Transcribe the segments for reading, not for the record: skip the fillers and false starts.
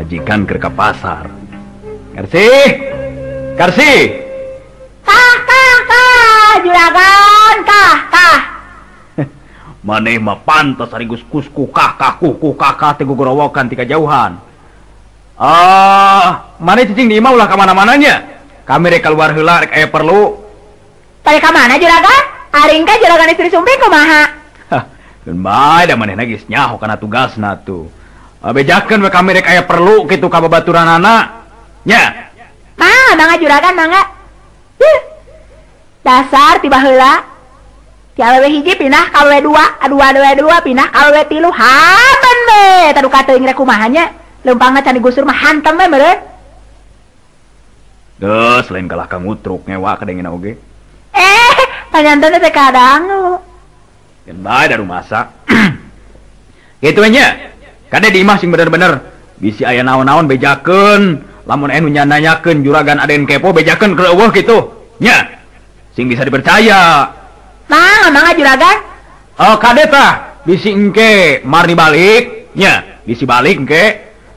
Pamajikan keur ka pasar. Karsi. Karsi. Kah kah kah juragan kah kah. Maneh mah pantes ari geus kusku kah kah kuku kah kah teh gogorowokan ti kajauhan. Ah, maneh cicing di imah ulah ka mana-mananya. Kami rek keluar heula rek aya perlu. Balik ka mana juragan? Aring ka juragan istri sumping kumaha? Hah, keun bae da manehna geus nyaho kana tugasna tuh. Bejakeun we kami rek aya perlu kitu ka babaturanana. Nya. Mangga mangga juragan mangga. Huh. Dasar tiba heula. Ti awewe hiji pindah ka awewe dua, dua awewe dua pindah ka awewe tilu. Haban we tadu ka teuing rek kumaha nya. Leumpangna can digusur mah hantem we meureun. Geus lain kalah ka ngutruk ngewa kadengena oge. Eh, panyanten teh kadangu. Keun bae da rumasa. Kitu we nya. Kade di imah sing bener-bener bisi aya naon-naon bejakeun, lamun anu nyanyakeun juragan aden kepo bejakeun keur eueuh kitu. Nya. Sing bisa dipercaya. Mangga mangga juragan. Oh, kade tah bisi engke marni balik nya, bisi balik engke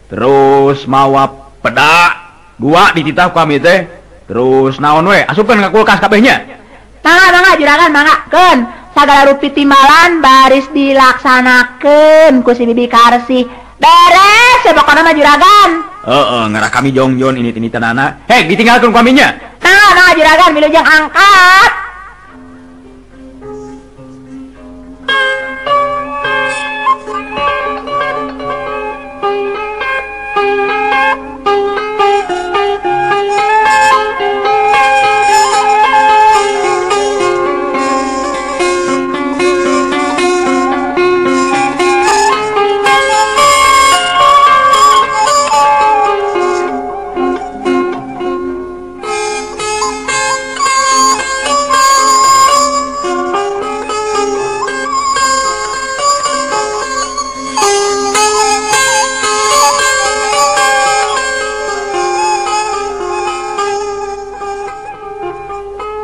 terus mawa pedak dua dititah ku kami teh terus naon we asupkeun ka kulkas kabeh nya. Mangga mangga juragan mangga keun sagala rupi timbalan baris dilaksanakeun ku si Bibi Karsi. Beres we pokona mah juragan. Heeh, ngarah kami jongjon ini ini tanana. Hei, ditinggalkeun ku kami nya. Mangga mangga juragan wilujeng angkat.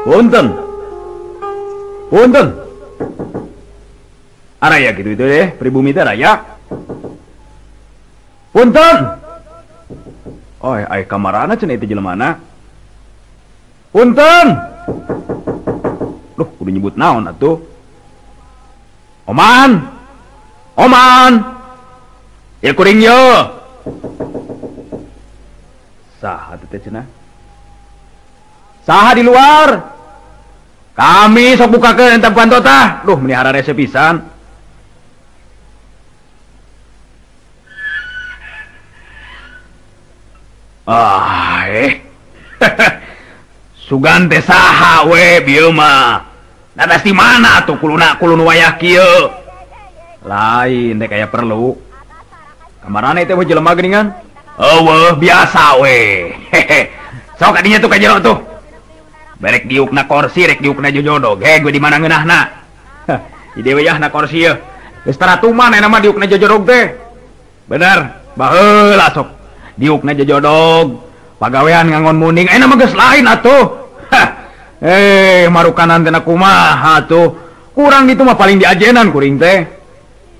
Punten. Punten. Araya gitu itu deh, pribumi teh raya. Punten. Oh, ai kamarana cenah itu jelemana. Punten. Duh, kudu nyebut naon atuh. Oman. Oman. Ya kuring ye. Saha teh cenah? Saha di luar? Kami sok bukakeun entah panto tah. Duh, meni hararese pisan. Ah, eh. Sugan teh saha we bieu mah. Dadas di mana tuh kuluna kulun wayah kieu? Lain teh kaya perlu. Kamarana teh jelema geuningan? Eueuh, biasa we. Hehe. Sok kadinya tuh ka jero tuh. Berek diukna korsi, rek diukna jojodog. Heh, gue di mana ngeunahna? Hah, di dewe yah na korsi yeuh. Geus taratuman aya mah diukna jojodog teh. Bener, baheula sok. Diukna jojodog, pagawean ngangon muning, aya mah geus lain atuh. Hah. Eh, marukanan teh na kumaha atuh. Kurang ditu mah paling diajenan kuring teh.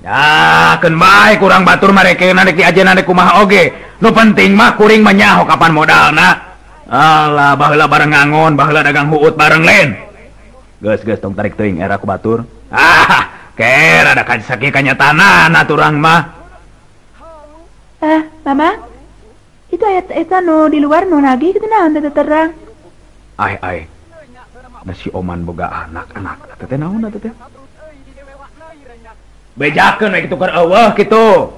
Ya, keun bae kurang batur marekeuna rek diajenan rek kumaha oge. Nu penting mah kuring mah nyaho kapan modalna. Alah, baheula bareng ngangon, baheula dagang huut bareng lain. Geus geus tong tarik teuing era ku batur. Ah, ker ada sakieu kanyatanana turang mah. Eh, Mama. Itu ayat eta nu di luar nu nagih kitu naon teh terang. Ai ai. Da si Oman boga anak-anak. Teh teh naon atuh teh? Bejakeun we kitu keur eueuh kitu.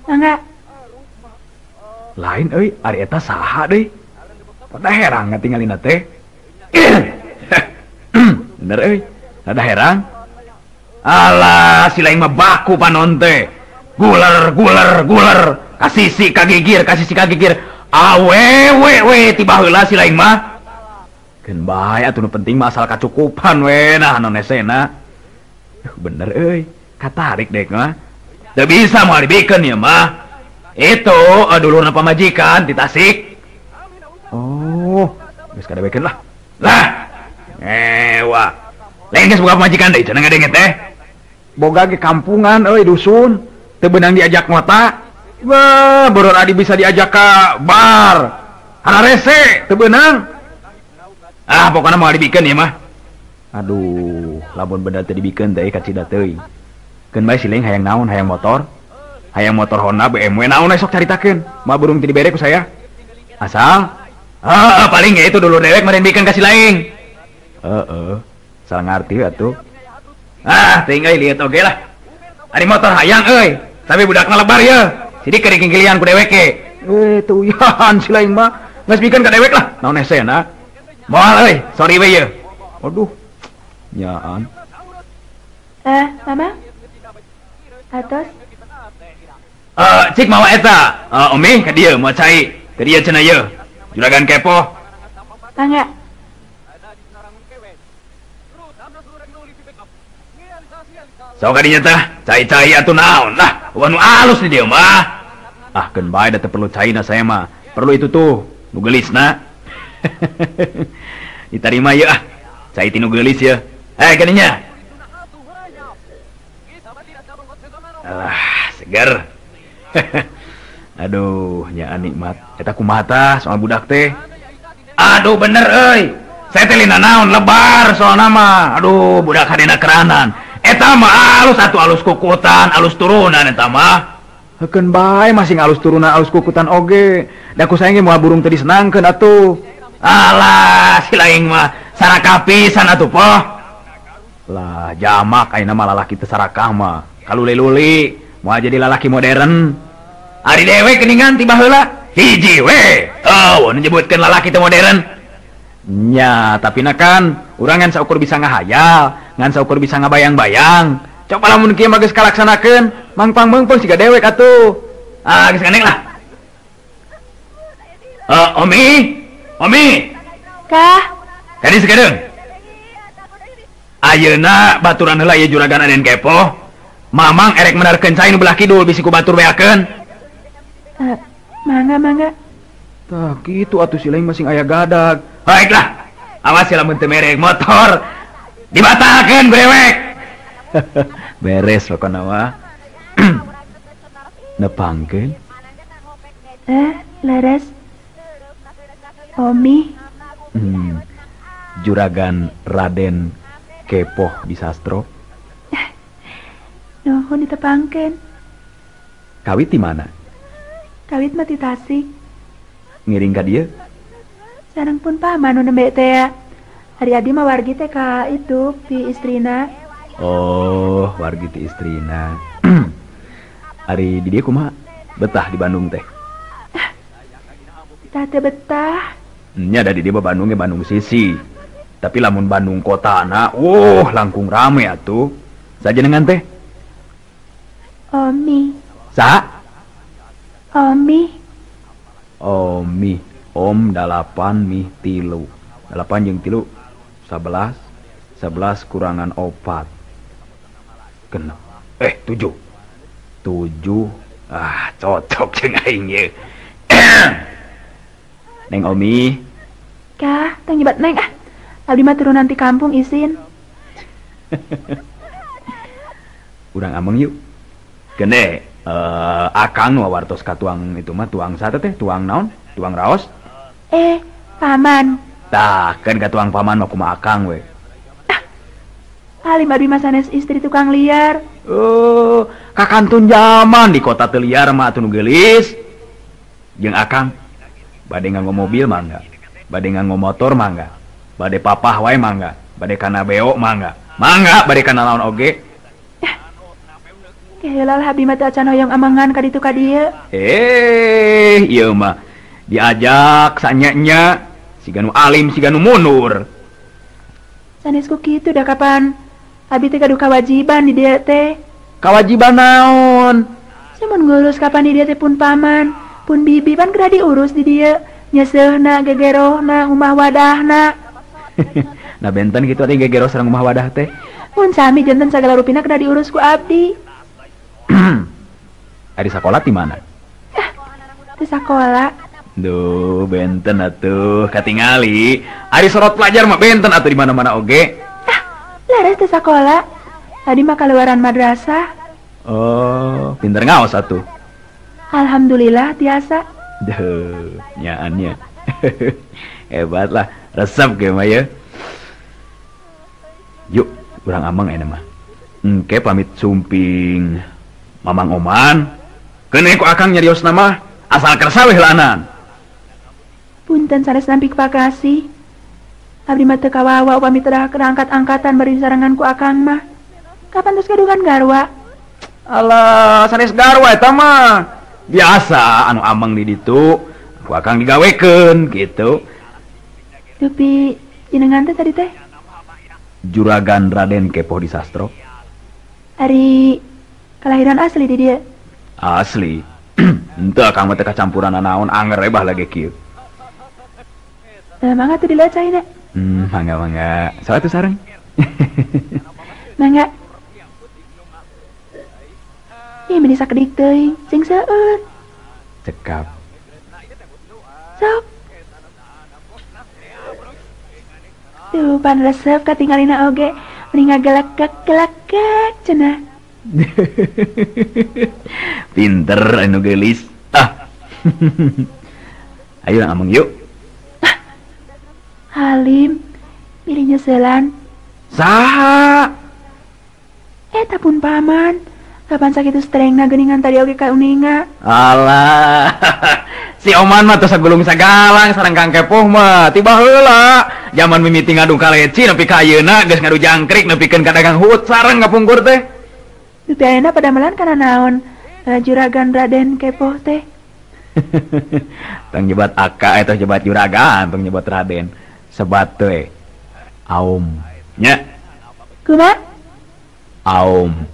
Mangga. Lain euy, ari eta saha deui? Pada herang ngatingalina teh. Bener euy, rada herang. Alah, si lain mah baku panon teh. Guler guler guler, kasisi kagigir, kasisi kagigir. Awewe we tiba heula si lain mah. Keun bae atuh nu penting mah asal kacukupan we nah anu nesena. Bener euy, katarik dek mah. Teu bisa moal dibikeun ieu mah. Itu dulurna pamajikan di Tasik. Oh, geus kadewekeun lah. Lah. Ewa. Lain geus boga pamajikan deui cenah ngadenge teh. Boga ge kampungan euy dusun, teu beunang diajak ngota. Wah, boror adi bisa diajak ka bar. Hararese teu beunang. Ah, pokona moal dibikeun ieu mah. Aduh, lamun benda teu dibikeun teh kacida teuing. Keun bae si Leng hayang naon, hayang motor. Hayang motor Honda BMW naon we sok caritakeun. Moal burung teu dibere ku saya. Asal heeh, paling ge itu dulur dewek meureun bikeun ka si Laing. Heeh, salah ngarti atuh. Ah, teuing euy lieu oge lah. Ari motor hayang euy, tapi budakna lebar ye. Sidik keur dikingkilian ku dewek ge. Teu uyahan si Laing mah. Geus bikeun ka dewek lah. Naon hesena? Moal euy, sorry we ye. Aduh. Nyaan. Mama? Atos? Cik mawa eta. Omi ka dieu moal cai. Ka dieu cenah ye. Juragan kepo. Mangga. Sok ka dinya tah, cai-cai atuh naon lah. Wah nu alus di dieu mah. Ah, keun bae da teu perlu caina saya mah. Perlu itu tuh, nu geulisna. Ditarima ieu ah. Cai ti nu geulis ieu. Ka dinya. Alah, seger. Aduh, nyaan nikmat. Eta kumaha tah soal budak teh? Aduh, bener euy. Saya teh lina naon lebar soalna mah. Aduh, budak hadena keranan. Eta mah alus atuh, alus kukutan, alus turunan eta mah. Heukeun bae masing alus turunan, alus kukutan oge. Da ku saing ge moal burung teh disenangkeun atuh. Alah, si laing mah sarakah pisan atuh poh. Lah, jamak ayeuna mah lalaki teh sarakah mah. Kaluli-luli, moal jadi lalaki modern. Ari dewek geuningan ti baheula hiji we. Oh, nyebutkeun lalaki teh modern. Nya, tapi na kan urang ngan saukur bisa ngahayal, ngan saukur bisa ngabayang-bayang. Coba lamun kieu mah geus kalaksanakeun, mangpang meungpeung siga dewek atuh. Ah, geus gandeng lah. Omi, Omi. Kah? Kadi sekedeung. Ayeuna baturan heula ieu juragan Aden Kepo. Mamang erek menerkeun cai nu belah kidul bisi ku batur beakeun. Mangga, mangga. Tah kitu atuh si laing masing aya gadag. Baiklah. Awas ya lamun teu merek motor dibatalkeun brewek. Beres pokona mah. Nepangkeun. Leres. Omi. Juragan Raden Kepoh Disastro. Nuhun ditepangkeun. Kawit di mana? Kawit mah ti Tasik. Ngiring ka dieu? Sareng pun paman nu nembe teh. Ari abdi mah wargi teh ka itu pi istrina. Oh, wargi ti istrina. Ari di dieu kumaha? Betah di Bandung teh? Betah teh betah. Nya da di dieu mah Bandung ge Bandung sisi. Tapi lamun Bandung kotana, langkung rame atuh. Sajenengan teh? Omi. Sa? Omi. Omi. Om 8 mih 3. 8 jeung 3 11. 11 kurangan 4. Genep. 7. 7. Ah, cocok jeung aing ieu. Neng Omi. Kah, tong nyebat neng ah. Abdi mah turunan ti kampung isin. Urang ameng yuk. Gene, akang nu wartos ka tuang itu mah tuang sate teh, tuang naon? Tuang raos? Paman. Tah, kan ka tuang paman mah kumaha akang we. Ah, alim abdi mah sanes istri tukang liar. Oh, kakantun zaman di kota teu liar mah atuh nu geulis. Jeung akang bade nganggo mobil mangga, bade nganggo motor mangga, bade papah wae mangga, bade kana beo mangga, mangga bade kana naon oge. Keheula lah abdi mah teu acan hoyong amangan ka ditu ka dieu. Ieu mah diajak sanya-nya siga nu alim siga nu mundur. Sanes ku kitu da kapan abi teh gaduh kawajiban di dieu teh. Kawajiban naon? Samun ngurus kapan di dieu teh pun paman, pun bibi pan geura diurus di dieu. Nyeuseuhna, gegerohna, ngumah wadahna. Nah benten kitu atuh gegero sareng ngumah wadah teh. Mun sami janten sagala rupina kedah diurus ku abdi. Ari sakola ti mana? Di sakola. Duh, benten atuh katingali. Ari sorot pelajar mah benten atuh di mana-mana oge. Laras teh sakola. Tadi mah kaluaran madrasah. Oh, pinter ngaos atuh. Alhamdulillah tiasa. Duh, nyaannya. Hebat lah, resep ge mah ya. Yuk, urang amang ayeuna mah. Engke pamit sumping Mamang Oman. Keun ku akang nyariosna mah, asal kersa we heulaanan. Punten sanes nampik pakasih. Abdi mah teu kawawa upami teu angkat-angkatan bari sarengan ku akang mah. Kapan terus gaduhan garwa? Alah, sanes garwa eta mah. Biasa anu amang di ditu ku akang digawekeun gitu. Dupi jenengan teh tadi teh? Juragan Raden Kepoh di Sastro. Ari kelahiran asli di dieu? Asli. Henteu akang mah teh kacampuran naon anger we bah lagi kieu. Mangga teu dileut caina. Mangga mangga. Saha atuh sareng? Mangga. Ih, meni sakedik teuing, sing seueur. Cekap. Sok. Tuh, pan resep katingalina oge, meni ngagelekek-gelekek cenah. Pinter anu geulis. Ah. Ayo ameng yuk. Ah. Halim, pilih nyeselan. Saha? Eta pun paman. Kapan sakitu strengna geuningan tadi oge ka uninga. Alah. Si Oman mah tos sagulung sagalang sareng Kang Kepoh mah tiba heula. Zaman mimiti ngadu kaleci nepi ka ayeuna geus ngadu jangkrik nepikeun ka dagang hut sareng kapungkur teh. Dupi ayeuna padamelan kana naon? Juragan Raden Kepoh teh. Tong nyebat aka eta nyebat juragan, tong nyebat Raden. Sebat teh. Aum. Nya. Kumaha? Aum.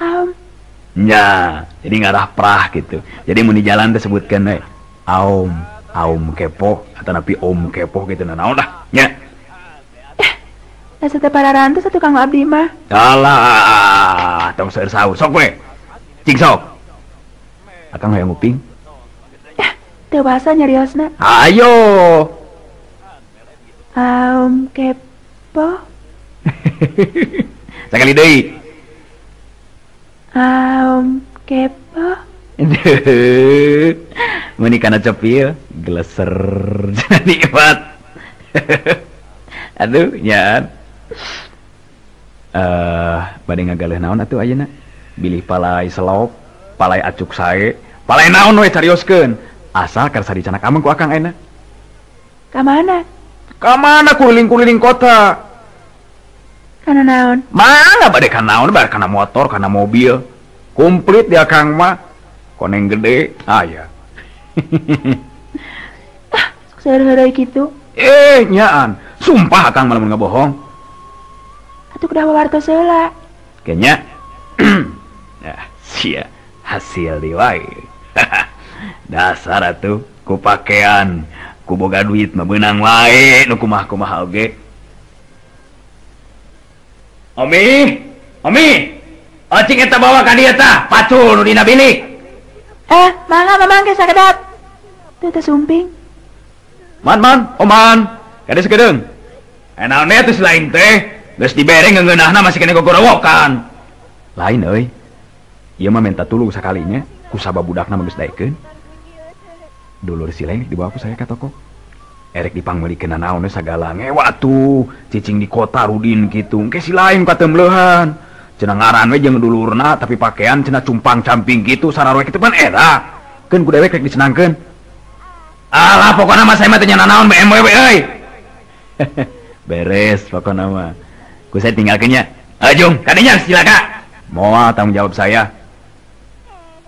Aum. Nya, jadi ngarah prah gitu. Jadi mun di jalan teh sebutkeun we aum, aum kepoh atau napi om kepoh gitu nah naon dah nya. Asa teh pararantos atuh Kang abdi mah. Alah, tong seueur saur sok we. Cing sok. Akang hayang nguping. Teu basa nyariosna. Ayo. Aum kepoh. Sakali deui. Aum kepoh. Meni kana cepil geleser nikmat. Aduh nyaan. Bade ngagaleuh naon atuh ayeuna? Bilih palai selop, palai acuk sae, palai naon we carioskeun. Asal karsa dicanak ameng ku akang ayeuna. Ka mana? Ka mana kuliling-kuliling kota. Kana naon? Mana bade kana naon, bade kana motor, kana mobil. Komplit di akang mah. Koneng gede, aya. Ah, sok seueur-heureuy kitu. Nyaan. Sumpah akang mah lamun ngabohong. Atuh kudah wawartos heula. Kayaknya. Nah, sia hasil deui wae. Dasar atuh ku pakean, ku boga duit mah beunang wae nu kumaha-kumaha oge. Omi, Omi, ocing eta bawa ka dieu tah, pacul nu dina bilik. Mangga mamang ke sakedap. Teu teh sumping. Man, man, oman, kade sakedeung. Naon atuh selain teh, geus dibere ngeungeunahna masih kene gogorowokan. Lain euy. Ieu mah minta tulung sakalinya, ku sabab budakna mah geus daekeun. Dulur sileng dibawa ku saya ka toko. Erek dipangmeulikeun naon sagala ngewa atuh, cicing di kota rudin kitu. Engke si lain katemleuhan. Cenah ngaran we jeung dulurna tapi pakaian cenah cumpang-camping kitu sararwe kitu pan era. Keun ku dewek rek disenangkeun. Alah pokona mah saya mah teu nya nanaon BMW we euy. Beres pokona mah. Ku saya tinggalkeun nya. Ajung, kadinya silakan. Moal tanggung jawab saya.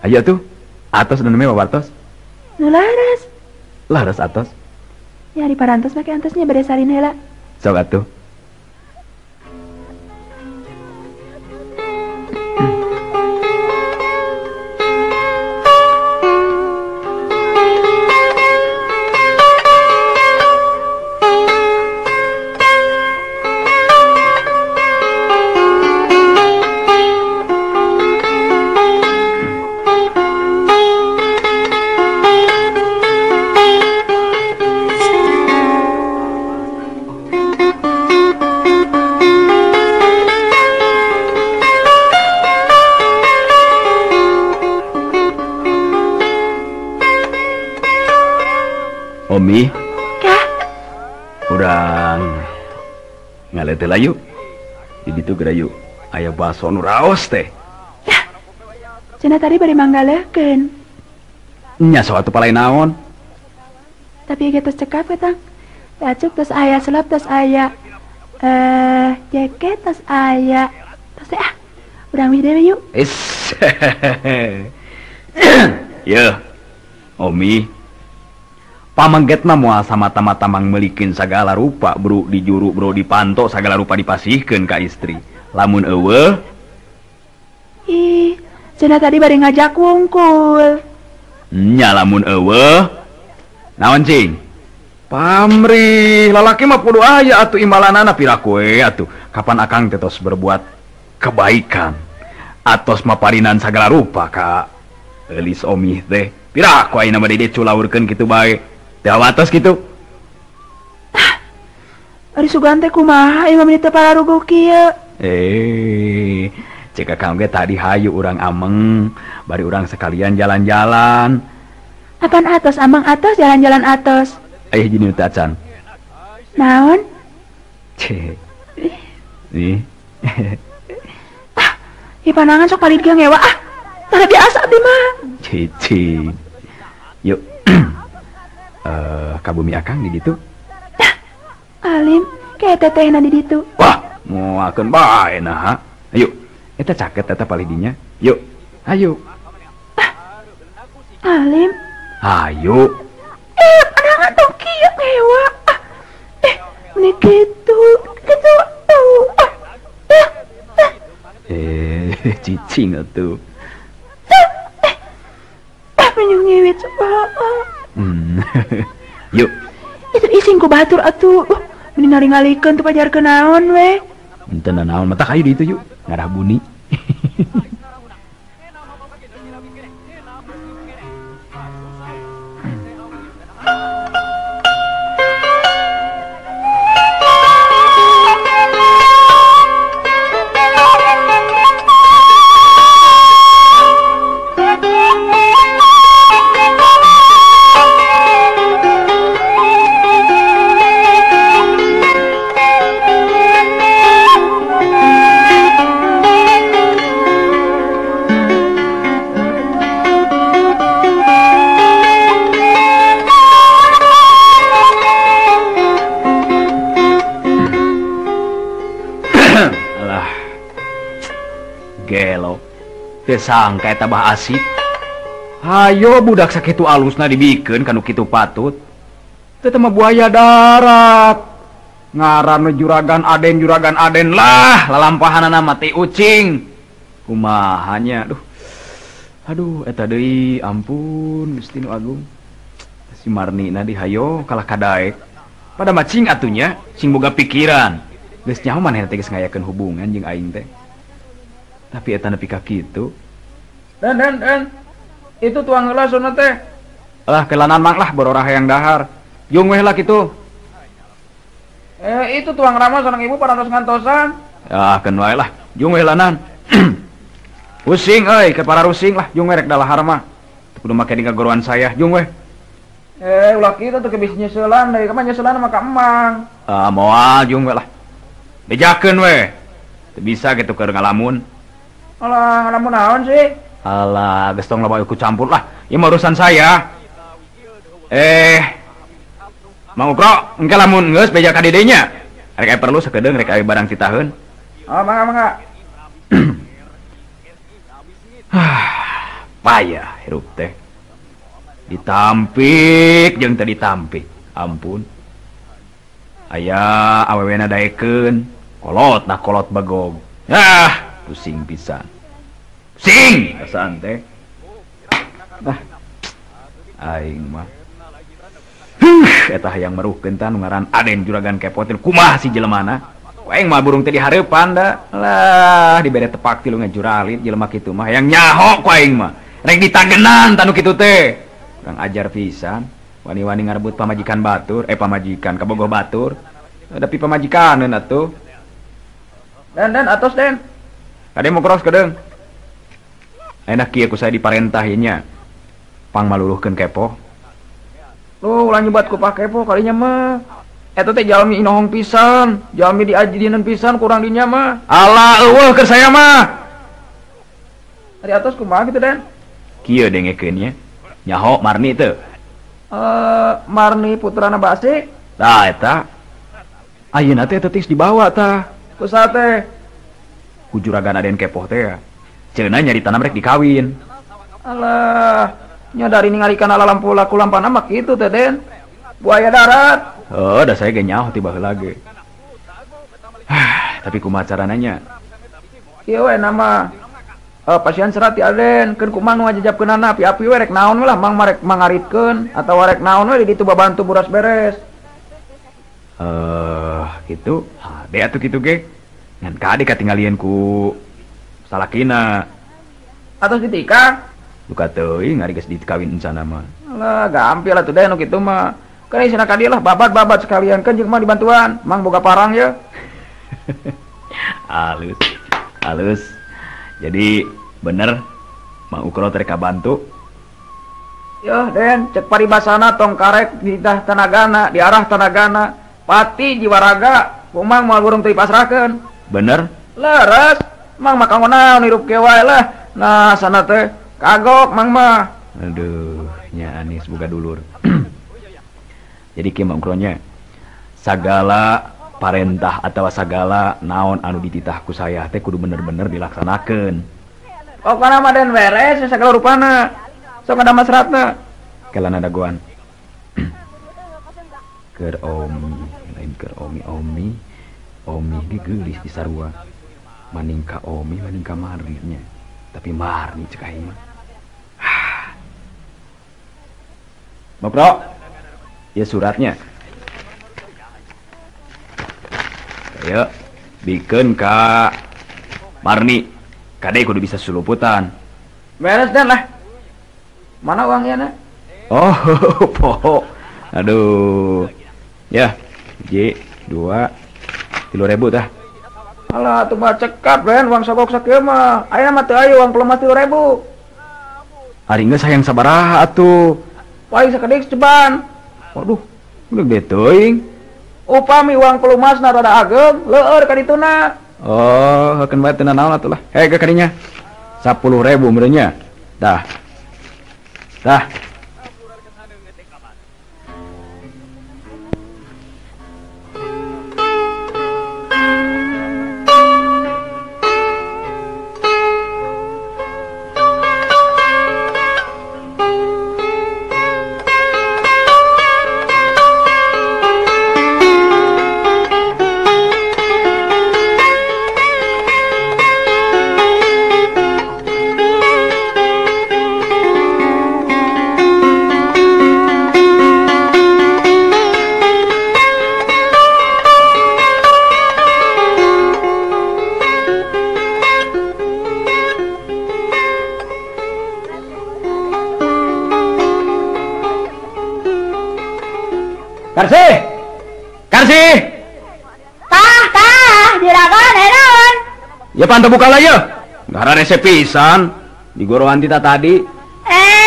Ayo tuh. Atos dan namanya wawartos. Nu laras. Laras atos. Ya di parantos make antosnya bade salin heula. Sok atuh. Omi. Kah? Urang ngalete lah yuk. Di ditu geura yuk. Aya baso nu raos teh. Cenah tadi bari manggaleukeun. Nya sok atuh palai naon. Tapi ge tos cekap we tang. Acuk tos aya selap tos aya. Jaket tos aya. Tos teh ah. Urang wih deui yuk. Is. Yeuh. Omi. Pamengget mah moal samata-mata mangmeulikeun sagala rupa, bro di juru, bro di panto, sagala rupa dipasihkeun ka istri. Lamun eueuh. Ih, cenah tadi bari ngajak wungkul. Nya lamun eueuh. Naon cing? Pamrih, lalaki mah kudu aya atuh imbalanana piraku we atuh. Kapan akang teh tos berbuat kebaikan atos maparinan sagala rupa ka Elis Omi teh. Piraku ayeuna mah dede culaurkeun kitu bae. Teu atos kitu. Ah, ari sugan teh kumaha ieu mah teu pararuguh kieu. Cek akang ge tadi hayu urang ameng, bari urang sekalian jalan-jalan. Apaan atos ameng atos jalan-jalan atos? Aya hiji nu teu acan. Naon? Cek. Nih. Ah, ieu panangan sok palid ge ngewa ah. Tara biasa abdi mah. Cicing. Yuk. Ka bumi akang di ditu. Alim, kayak tetehna di ditu. Wah, moalkeun bae naha. Ayo, eta caket eta palidinya. Yuk, ayo. Alim. Ayo. Panangan tong kieu ngewa. Meni kitu, kitu. Cicing atuh. Menyung ngiwit coba. Yuk. Itu ising ku batur atuh. Meni ngaling-ngalikeun teu pajarkeun naon we. Henteu naon mata kayu di itu yuk. Ngarah buni. Sangka eta bah asik. Hayo budak sakitu alusna dibikeun kanu kitu patut. Teu mah buaya darat. Ngaran juragan aden lah, lalampahanana mati ucing. Kumaha nya, aduh. Aduh eta deui, ampun Gusti nu agung. Si Marni na di hayo kalah kadaek. Pada macing atunya sing boga pikiran. Geus nyaho manehna teh geus ngayakeun hubungan jeung aing teh. Tapi eta nepi ka kitu. Dan itu tuang heula sona teh. Alah kelanan mang lah bororah hayang dahar. Jung weh lah kitu. Itu tuang rama sareng ibu parantos ngantosan. Ah keun wae lah. Jung weh lanan. Pusing euy, ke para rusing lah jung weh rek dalahar mah. Teu kudu make digagoroan saya jung weh. Ulah kitu teu kebis nyeuselan deui, kumaha nyeuselan mah ka emang. Ah moal jung weh lah. Bejakeun weh. Teu bisa kitu keur ngalamun. Alah, ngalamun naon sih? Alah, geus tong loba ikut campur lah. Ieu mah urusan saya. Mang Ukro, engke lamun geus beja ka dieu nya. Rek aya perlu sakedeung rek aya barang titaheun. Oh, mangga mangga. Payah hirup teh. Ditampik jeung teu ditampik. Ampun. Aya awewena daekeun, kolot nah kolot bagog. Ah, pusing pisan. Pusing perasaan teh. Nah, aing mah. Eta hayang meruhkeun tah nu ngaran Aden Juragan Kepotin kumaha si jelemana. Aing mah burung teh dihareupan da. Lah dibere tepak tilu ngajuralit jelema kitu mah hayang nyaho ku aing mah. Rek ditagenan tanu kitu teh. Urang ajar pisan. Wani-wani ngarebut pamajikan batur, pamajikan kabogoh batur. Tapi pamajikaneun atuh. Dan atos den. Kade mau cross kedeung. Enak kieu ku saya diparentahinnya. Pang maluluhkeun kepo. Duh, ulah nyebat ku Pak Kepo kalinya mah. Eta teh jalmi inohong pisan, jalmi diajidinan pisan kurang dinya mah. Alah eueuh keur saya mah. Ari atos kumaha kitu Den? Kieu dengekeun nya. Nyaho Marni teu? Marni putrana Basik. Tah eta. Ayeuna teh teh dibawa tah. Ku saha teh? Ku juragan Aden Kepoh teh ya. Ceunah nyaritana rek dikawin. Alah, nya dari ningalikan ala lampu laku lampana mah kitu teh Den. Buaya darat. Oh, dah saya ge nyaho ti baheula ge. Tapi kumaha carana nya? Kieu we nama. Pasien serat ti Aden, keun kumaha nu ngajejapkeunana api-api we rek naon we lah mang marek mangaritkeun atawa rek naon we di ditu babantu buras beres. Kitu. Hade atuh kitu ge. Ngan kade katinggalian ku salakina. Atos ditikah? Duka teuing ari geus dikawin encana mah. Alah, gampil atuh Den nu kitu mah. Kan isina ka dieu lah babat-babat sekalian kan jeung mah dibantuan. Mang boga parang ye. Halus. Halus. Jadi bener Mang Ukro teh kabantu. Yo Den, cek paribasana tong karek di tah tanagana, di arah tanagana. Pati jiwa raga, kumang moal burung teu dipasrahkeun. Bener? Leres. Mang mah kanggo naon hirup kieu wae lah. Nah, sana teh kagok mang mah. Aduh, nya Anis boga dulur. Jadi kieu Mang Ukronya sagala parentah atawa sagala naon anu dititah ku saya teh kudu bener-bener dilaksanakeun. Pokona mah Den beres sagala rupana. Sok ada masratna. Kelana dagoan. Keur Omi, lain keur Omi Omi. Omi ge geulis di sarua. Maning ka Omi, maning ka Marni nya. Tapi Marni cek aing mah. Bro, ya suratnya. Ayo, bikeun ka Marni. Kade kudu bisa suluputan. Beres Den lah. Mana uangnya na? Oh, poho. Aduh. Ya, J 2 3.000 tah. Alah, tuh mah cekap Den, uang sogok sakieu mah. Ayeuna mah teu aya uang pelemas 3.000. Ari geus hayang sabaraha atuh? Paling sakedik ceban. Waduh, gede teuing. Upami uang pelumasna rada ageng, leueur ka dituna. Oh, heukeun bae teu naon atuh lah. Heh, ke kadinya. 10.000 meureunnya. Tah. Tah. Karsi! Karsi! Tah, tah, juragan naon? Ya pantu buka lah ya. Gara rese pisan di gorohan tita tadi.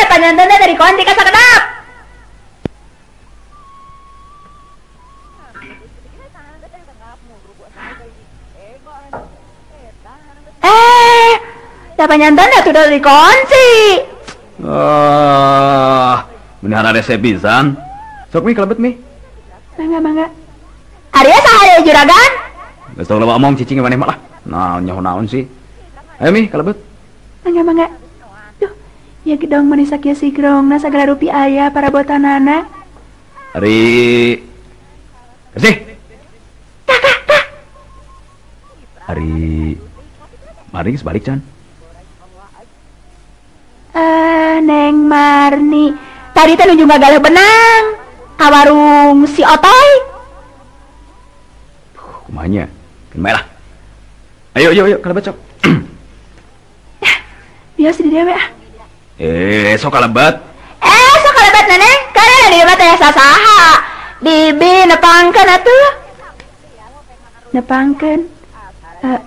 Panyanten teh dari konti ka sakedap. Da panyanten teh sudah dikunci. Ah, bener rese pisan. Sok mi kalebet mi. Mangga, mangga. Ari saha ieu juragan? Geus tong loba omong cicing maneh mah lah. Naon nyaho naon sih. Ayo mi kalebet. Mangga, mangga. Duh, ya gedong meni sakieu sigrongna sagala rupi aya parabotanana. Ari Kasih. Tah, tah, tah. Ari Mari geus balik can. Neng Marni. Tadi teh nuju ngagaleuh benang. Ka warung si Otoy. Kumanya, keun bae lah. Ayo, ayo, ayo, kalebet sok. Biasa di dewe ah. Sok kalebet. Sok kalebet neneng. Karena di mah teh sasaha. Bibi nepangkeun atuh. Nepangkeun.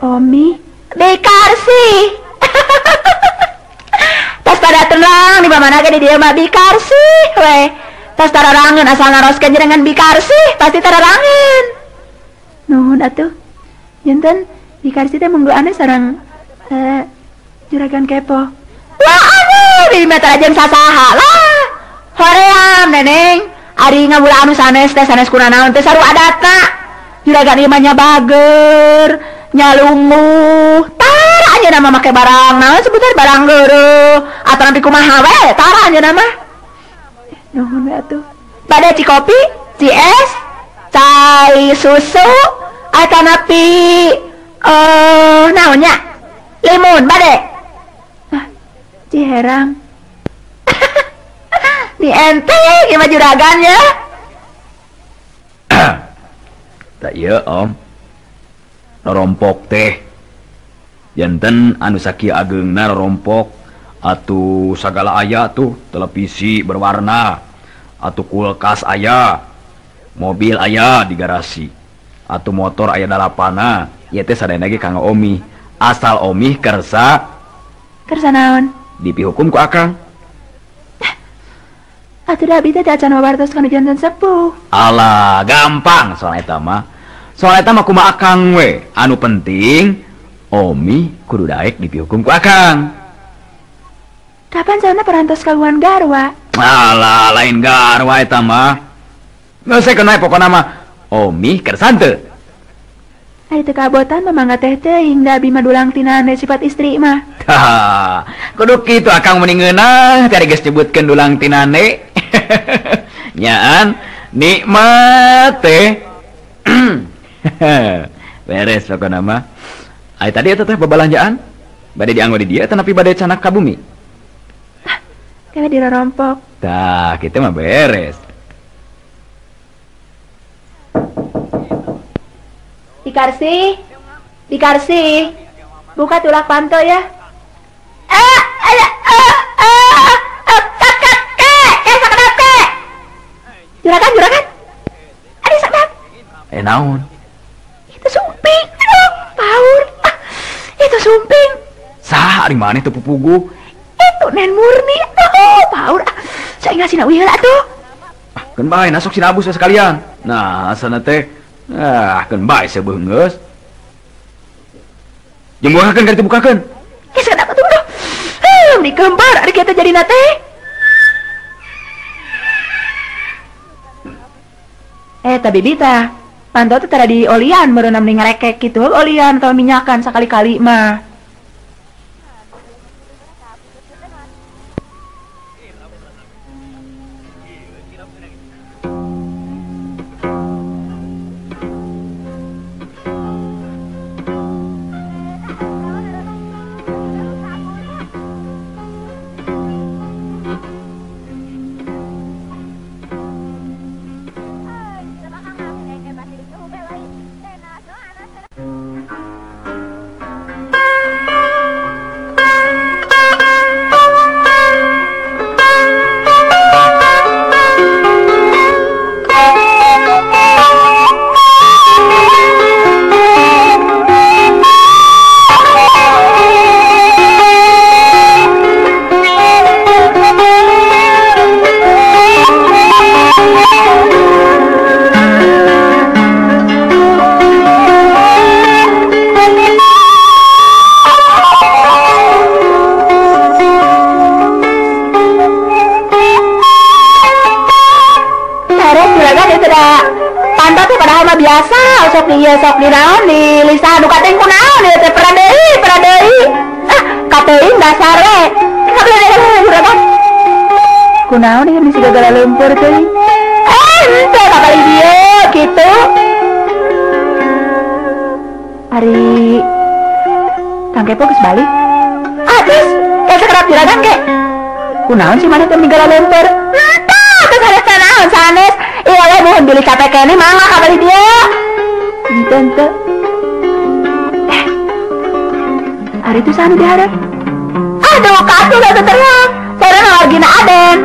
Omi Bikarsi. Tos pada tenang di mana ge di dieu mah Bikarsi we. Tos tararangeun asal naroskeun jenengan Bikarsi, pasti tararangeun. Nuhun atuh. Janten Bikarsi teh mungguanna sareng Juragan Kepo. Wah, aduh, di mah tara jeung sasaha lah. Hoream Neneng, ari ngabula anu sanes teh sanes kunanaon teh sarua adatna. Juragan ieu mah nya bager, nya lunguh. Tara anjeunna mah make barang naon sebutan barang geureuh atau nanti kumaha we, tara anjeunna mah. Nuhun we atuh. Bade ci kopi, ci es, cai susu, atanapi naon nya? Limun bade. Ah, Ciherang. Di ente gimana juragan ya? Tak iya om. Rompok teh. Janten anu sakieu ageungna rompok atuh sagala aya tuh televisi berwarna, atuh kulkas aya, mobil aya di garasi, atuh motor aya dalapana. Ieu teh sadayana ge kanggo Omi. Asal Omi kersa. Kersa naon? Dipihukum ku akang. Atuh da abi teh acan wawartos kana janten sepuh. Alah, gampang soal eta mah. Soal eta mah kumaha akang we. Anu penting Omi kudu daek dipihukum ku akang. Kapan sauna parantos kagungan garwa? Alah, lain garwa eta mah. Geus kena pokona mah Omi kersa teu. Ari teu kabotan mah mangga teh teuing da abi mah dulang tinane sifat istri mah. Tah, kudu kitu akang meni ngeunah teh ari geus nyebutkeun dulang tinane. Nyaan nikmat teh. Beres pokona mah. Ai tadi eta teh babalanjaan bade dianggo di dieu teh tapi bade canak ka bumi. Ah, kena dirorompok. Tah, kitu mah beres. Dikarsi, Dikarsi, buka tulak panto ya. Sakedap ke. Juragan, juragan. Aduh, sakedap. Naon? Itu sumping. Aduh, paur. Ah, itu sumping. Sah, ari maneh teu pupugu. Itu Nen Murni. Aduh, paur. Ah, saya ngasih na heula atuh. Ah, keun bae nasok sina abus sekalian. Nah, asana teh. Ah, keun bae seubeuh geus. Jeung bukakeun ka ditu bukakeun. Geus sakedap atuh. Aduh. Dikempar ari kieu teh jadina teh. Tapi bita, pantau teh tara di olian meureunna mending ngarekek kitu, olian atau minyakan sakali-kali mah. Biasa sok di ieu sok di naon di lisa nu kateng kunaon ieu teh pernah deui ah kateuing dasar we juragan kunaon ieu bisi gagala leumpeur teuing henteu ka bali dieu kitu ari Kang Kepo geus balik ah terus kayak sakerap juragan ke kunaon si maneh teh migala leumpeur henteu teh sanes naon sanes ieu we mohon bilih capek keneh mangga ka bali dieu henteu ari itu sanu diharap aduh katuh atuh terang sareng wargina Aden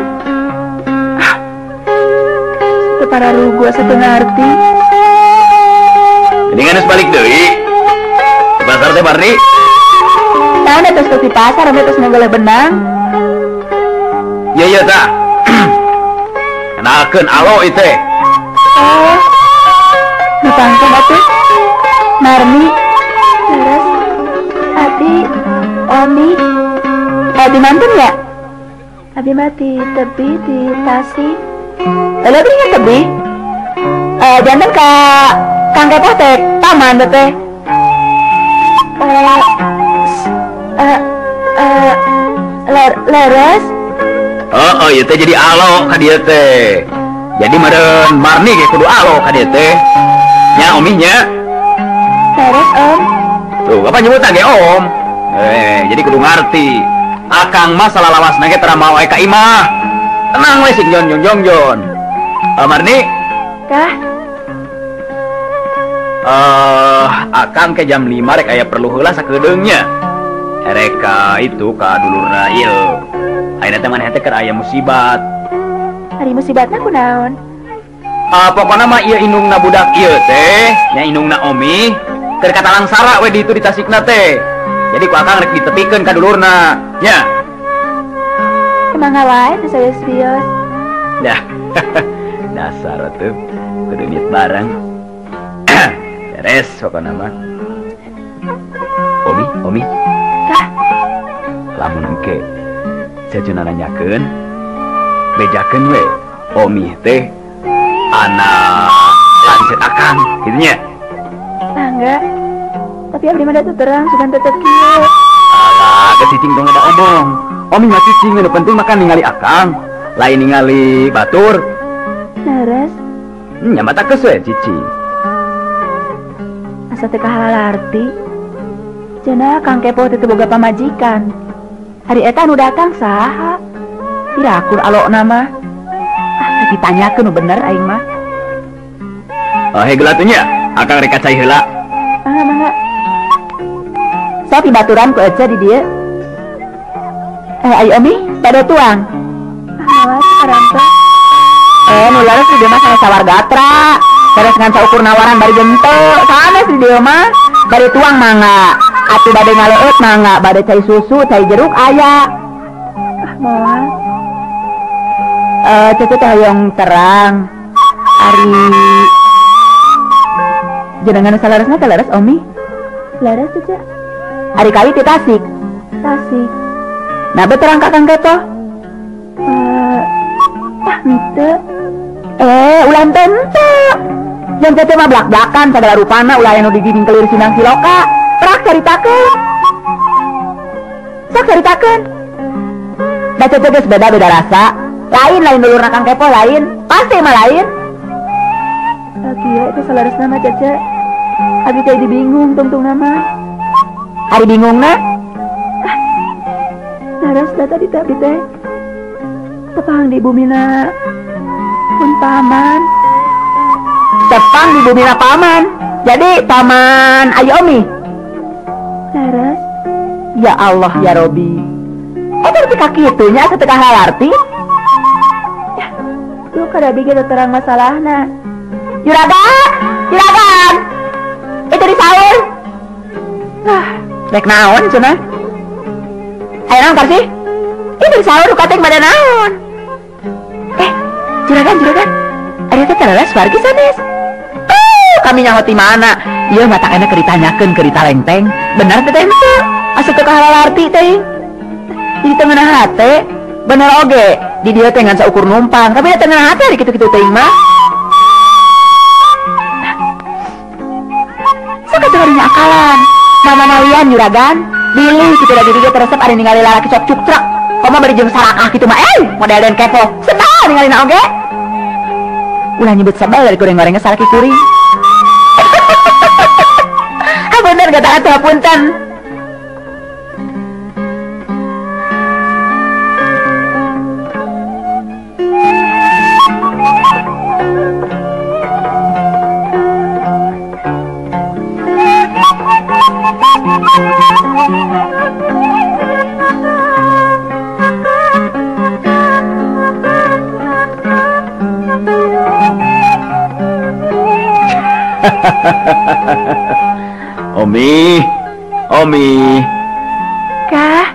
teu pararugu asa teu ngarti. Mendingan geus balik deui. Ke pasar teh Barni. Naon atuh geus di pasar ame tos ngeuleuh benang. Iya iya tah. Kenalkeun alo ieu teh. Oh. Nutangkeun atuh. Marni. Terus Abi, Omi. Abi mantun ya? Abi mah di tebi di Tasik. Lalu abi ingat tebi? Jantan ka Kang Kepoh teh paman teh. Leres? Oh, ieu teh jadi alo ka dieu teh. Jadi meureun Marni ge kudu alo ka dieu teh. Nya Omi nya. Leres, Om. Tuh, apa nyebutan ge Om? Jadi kudu ngarti. Akang mah salalawasna ge tara mawa ka imah. Tenang we sing jon jong jong. Marni? Kah? Akang ke jam 5 rek aya perlu heula sakeudeung nya. Rek ka itu ka dulurna ieu. Ayeuna teh maneh teh keur aya musibat. Ari musibatna kunaon? Pokona mah ieu indungna budak ieu teh, nya indungna Omi, keur katalangsara we di itu di Tasikna teh. Jadi ku akang rek ditepikeun ka dulurna, nya. Emang wae teh saya serius. Dah. Dasar atuh kudu nit bareng. Beres pokona mah. Omi, Omi. Kah? Lamun engke sejeuna nanyakeun, bejakeun we Omi teh anak lanceuk akang kitu nya. Mangga. Tapi abdi mah da teu terang sugan tetep kieu. Alah, geus cicing tong ada omong. Omi mah cicing nu penting mah kan ningali akang, lain ningali batur. Leres. Nya mata geus we cicing. Asa teu kahalarti. Cenah Kang Kepoh teh teu boga pamajikan. Hari eta anu datang saha? Pirakur alokna mah. Ah, ditanyakeun nu bener aing mah. Oh, heula tuh nya, akang rek ka cai heula. Mangga, mangga. Sok dibaturan ku Ece di dieu. Ayo Omi, bade tuang. Ah, moal sekarang teh. Nu laras di dieu mah sanes sawar gatra. Beres ngan saukur nawaran bari genteu. Sanes di dieu mah bari tuang mangga. Atuh bade ngaleut mangga, bade cai susu, cai jeruk aya. Ah, moal. Cece teh hoyong terang. Ari jenengan salaresna teh leres Omi? Leres Cece. Ari kali ti Tasik. Tasik. Nah, beterang ka Kang Kepoh. Ah, henteu. Ulah henteu. Jeung Cece mah blak-blakan sagala rupana ulah anu digiging kelir sinang siloka. Prak caritakeun. Sok caritakeun. Da Cece geus beda-beda rasa. Lain-lain dulurna Kang Kepoh lain, pasti mah lain. Kieu itu salaresna mah Cece. Abi teh jadi bingung tungtungna mah. Ari bingungna? Leres da tadi teh abdi teh. Tepang di bumina pun paman. Tepang di bumina paman. Jadi paman ayo Omi. Leres. Ya Allah ya Robi. Berarti kaki itu nya asa teu kahalarti. Lu kada abi ge terang masalahna. Juragan, juragan. Itu disaur. Ah, rek naon cenah? Aya naon sih? Itu disaur kating bade naon? Juragan, juragan. Ari teh tereles wargi sanes. Oh, kami nyaho ti mana? Ieu mah tak enak keur ditanyakeun keur ditalengteng. Bener teh teh? Asa teu kahalarti teh. Jadi teu ngeunah hate. Bener oge, di dieu teh ngan saukur numpang, tapi da teu ngeunah hate ari kitu-kitu teuing mah. Sok atuh ari akalan. Mama-malian juragan, bilih kitu da di dieu teresep ari ningali lalaki sok cuktrek. Komo bari jeung sarakah kitu mah, model den kepo. Sebal ningalina oge. Ulah nyebut sebal dari goreng-gorengnya salaki kuring. Ah bener gak atuh punten. Omi, Omi. Kah?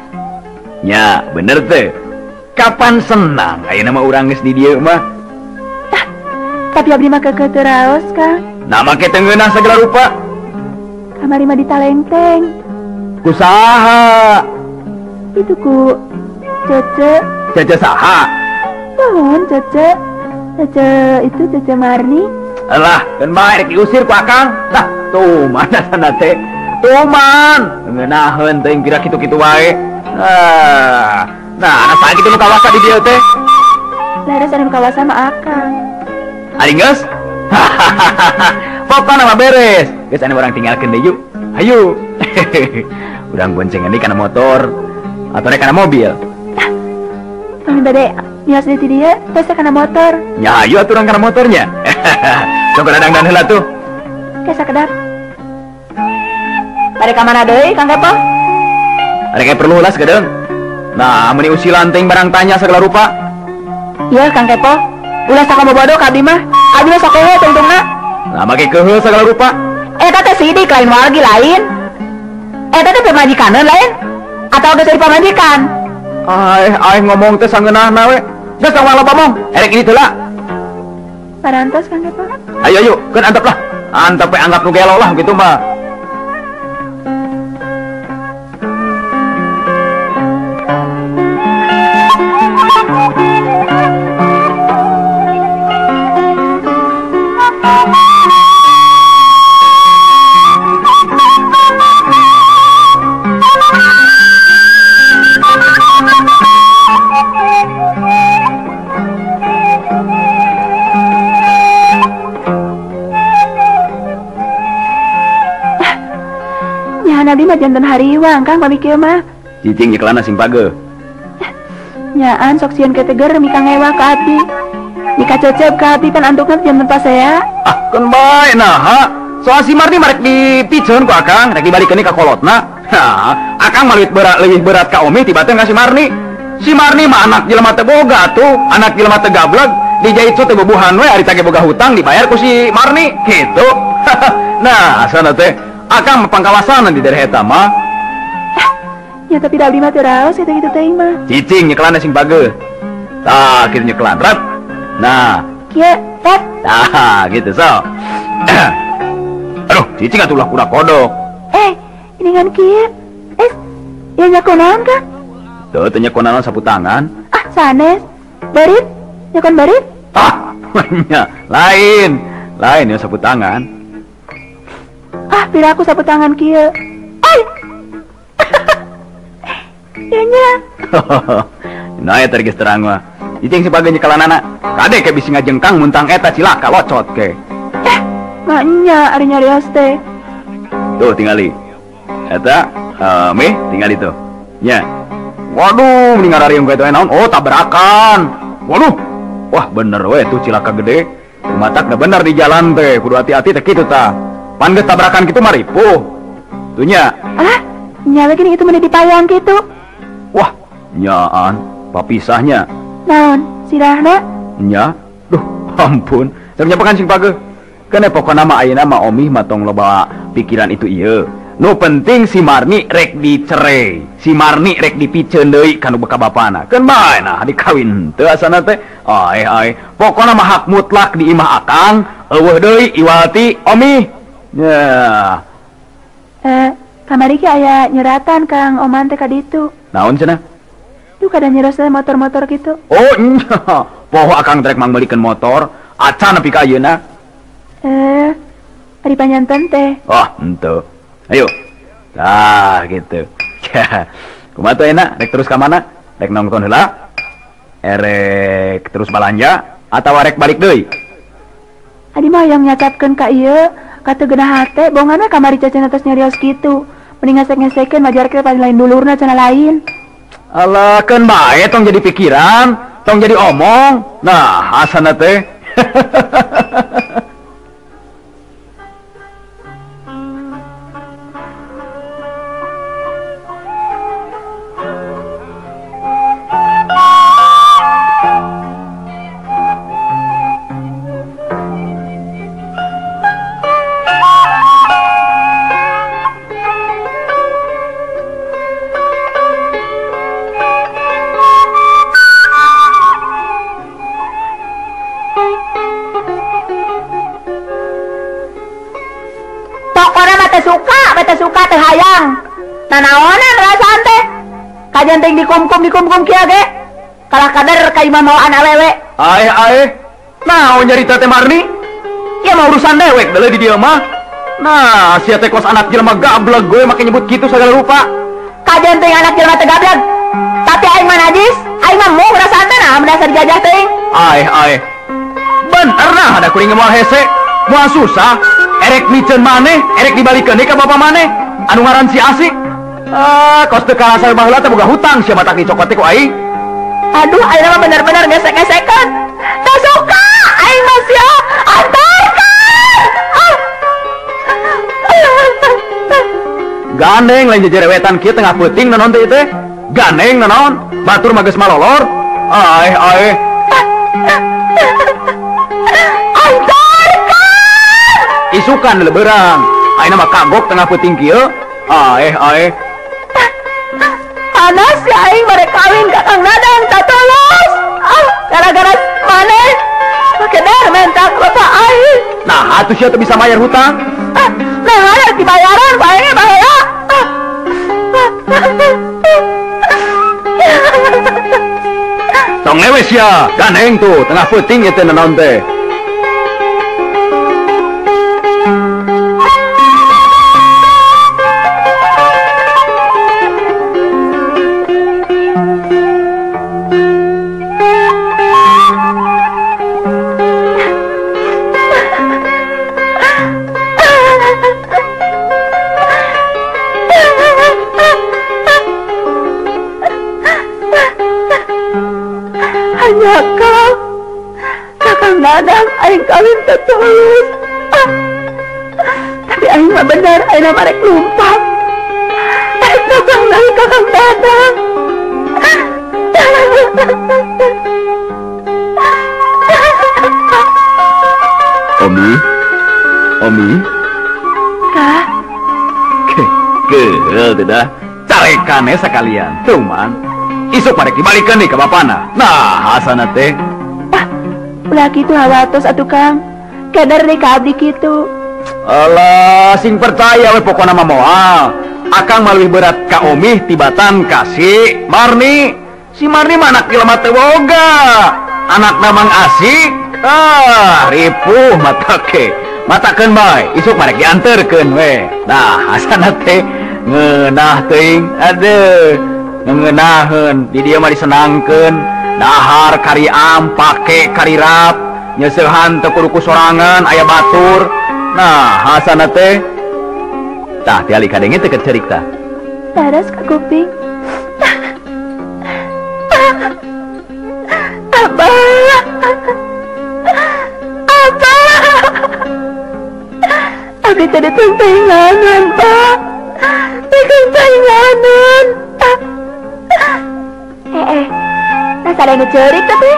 Nya, bener teh. Kapan senang ayeuna mah urang geus di dieu mah. Tapi abdi mah keukeuh teu raos, Kang. Nah make teu ngeunah sagala rupa. Kamari mah ditalengteng. Ku saha? Itu ku Cece. Cece saha? Nuhun Cece. Cece itu Cece Marni. Alah, keun bae rek diusir ku akang. Tah, tuh mana sana teh? Tuman, ngeunaheun teuing pira kitu-kitu wae. Ah, nah, asa kitu nu kawasa di dieu teh. Leres anu kawasa mah akang. Ari geus? Pokona mah beres. Geus anu urang tinggalkeun deui yuk. Hayu. Urang boncengan deui kana motor atau rek kana mobil. Pami bade mios deui ti dieu, teh kana motor. Nya hayu atuh urang kana motornya. Sok dadangdan heula tuh. Ke sakedap. Bade ka mana deui Kang Kepo? Ada kayak perlu lah sekedeng. Nah, meni usilan teuing barang tanya segala rupa. Iya Kang Kepo, ulah sakabobodo ka abdi mah. Abdi mah sok kehe tungtungna. Nah, make kehe segala rupa. Eta teh sidik lain wargi lain. Eta teh pamajikan lain atau geus jadi pamajikan. Ai, ai ngomong teh sangeunahna we. Geus tong loba mong, erek ini heula. Parantos Kang Kepo. Ayo ayo, keun antep lah. Antep we anggap nu gelo lah gitu mah. Abdi mah janten hariwang Kang pami kieu mah. Cicing nyekelana sing pageuh. Nyaan sok sieun keteger mika ngewa ka abdi. Mika cecep ka abdi pan antukna janten pasea. Ah, keun bae naha. Soal si Marni marek dipiceun ku akang, rek dibalikeun ka kolotna. Nah, akang mah leuwih berat ka Omi tibatan ka si Marni. Si Marni mah anak jelema teu boga tuh, anak jelema teu gableg, dijait teu bubuhan we ari tage boga hutang dibayar ku si Marni gitu. Nah, asana teh akang pangkawasan di daerah eta mah. Ya tapi da abdi mah teu raos kitu-kitu teuing mah. Cicing nyekelan sing pageuh. Tah, kitu nyekelan rat. Nah, kieu tet. Tah, gitu so. Aduh, cicing atuh ulah kudak kodok. Ini ngan kieu. Ieu nyakon naon, Kang? Teu teu nyakon naon sapu tangan. Ah, sanes. Barit? Nyakon barit? Ah, nya lain. Lain ya sapu tangan. Ah, pira aku sapu tangan kieu. Ai. Ya nya. Nah, eta geus terang mah. Cicing sebagai nyekelanana. Kade ke bisi ngajengkang muntang eta cilaka locot ke. Mah nya ari nyarios teh. Tuh tingali. Eta meh tingali tuh. Nya. Waduh, mending ngarariung ka eta naon? Oh, tabrakan. Waduh. Wah, bener we tuh cilaka gede. Matak da bener di jalan teh, kudu hati-hati teh kitu tah. Pan geus tabrakan kitu mah ripuh. Tuh nya. Ah, nya we gini itu meni dipayang kitu. Wah, nyaan, papisahnya. Naon, sirahna? Nya. Duh, ampun. Sok nyapakan sing pageuh. Keun pokona mah ayeuna mah Omi mah tong loba pikiran itu ieu. Nu penting si Marni rek dicerai. Si Marni rek dipiceun deui ka nu beka bapana. Keun bae nah dikawin teu asana teh. Ae ae, pokona mah hak mutlak di imah akang, eueuh deui iwal ti Omi. Nya. Kamari ge aya nyeratan Kang Oman teh ka ditu. Naon cenah? Duh kada nyeros teh motor-motor kitu. Oh nya, poho akang trek mangmeulikeun motor, acan nepi ka ayeuna. Ari panyanten teh. Oh, henteu. Ayo. Tah gitu. Kumaha teh enak? Rek terus ka mana? Rek nongton heula? Erek terus balanja atawa rek balik deui? Adi mah yang nyacapkeun ka ieu, ka teu geunah hate, bongan we kamari cacen atas nyarios kitu. Mending ngesek-ngesekeun majar ke paling lain dulurna cenah lain. Alah, keun bae tong jadi pikiran, tong jadi omong. Nah, asana teh. Pokona mah teu suka, teu hayang. Nanaonan rasaan teh? Kajian teh dikumkum kieu ge. Kalah kader ka imah mawaan awewe. Aeh aeh. Naon nyarita teh Marni? Ieu mah urusan dewek deuleu di dieu mah. Nah, sia teh kos anak jelema gablek gue make nyebut kitu sagala rupa. Kajian teh anak jelema teh gablek. Tapi aing mah najis, aing mah mung rasaan teh nah dasar jajah teuing. Aeh aeh. Bener nah ada kuring moal hese, moal susah. Erek miceun maneh, erek dibalikeun deui ka bapa maneh. Anu ngaran si Asik. Ah, kos teu karasa baheula teh boga hutang sia matak dicokot teh ku aing. Aduh, aing mah bener-bener gesek-gesekan. Teu suka aing mah sia, antarkan. Ah. Gandeng lain jejerewetan kieu tengah peuting naon teh teh. Gandeng naon, batur mah geus malolor. Aeh aeh. Antarkan. Isukan leberang. Ayeuna mah kagok tengah peuting kieu. Aeh aeh. Panas ya aing bare kawin ka Kang Dadang tak tulus. Ah, gara-gara maneh make der mentak bapak aing. Nah, atuh sia teu bisa bayar hutang. Ah, nah, ada dibayaran bae baheula. Ah. Tong lewe sia, gandeng tuh tengah peuting ieu teh nanaon teh. Kakang Dadang aing kawin teu tulus. Ah. Tapi aing mah bener aing mah rek lumpat. Rek dagang deui Kakang Dadang. Omi, Omi, Kah? Keul teh dah. Carekan sekalian, tuh man. Isuk pada dibalikeun deui ka bapana. Nah, hasana teh. Ah, ulah kitu hawatos atuh Kang. Keder deui ka abdi kitu. Alah, sing percaya we pokona mah moal. Akang mah leuwih berat ka Omi tibatan ka si Marni. Si Marni mah anak jelema teu boga. Anakna Mang Asik. Ah, ripuh matake. Matakeun bae, isuk mah rek dianterkeun we. Nah, hasana teh ngeunah teuing. Aduh, ngeunahkeun. Di dieu mah disenangkeun. Dahar kariam, pake karirap, nyeusehan teu kudu ku sorangan, aya batur. Nah, hasana teh. Tah, tiali kadenge teh keur ceurik tah. Taras ka kuping. Abah. Abah. Abdi teh ditungtungnanan, Pak. Ditungtungnanan. Nah, sada nu ceurik teh teh.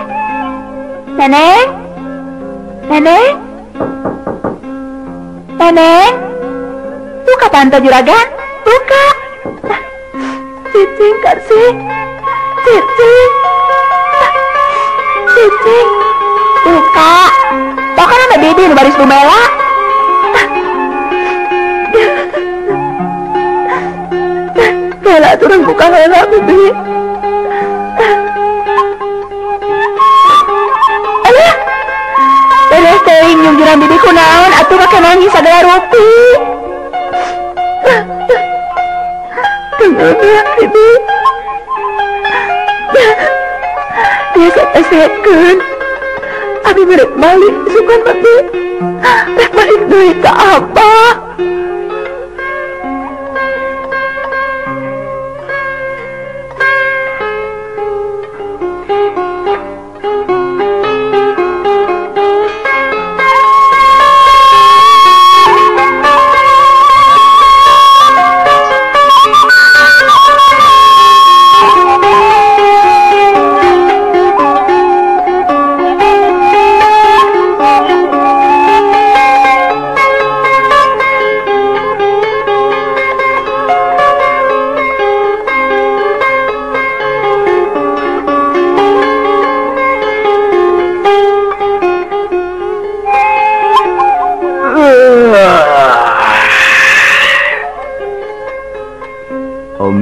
Neneng? Neneng? Neneng? Buka tante juragan, buka. Cicing Karsi. Cicing. Cicing. Buka. Pokoknya ada bibi nu baris bumela. Bela turun buka heula bibi. Alah. Beres teuing nyungjuran bibi kunaon atuh make nangis sagala rupi. Kenapa bibi? Biasa esekeun. Abi merek balik sukan bibi. Rek balik deui ka abah.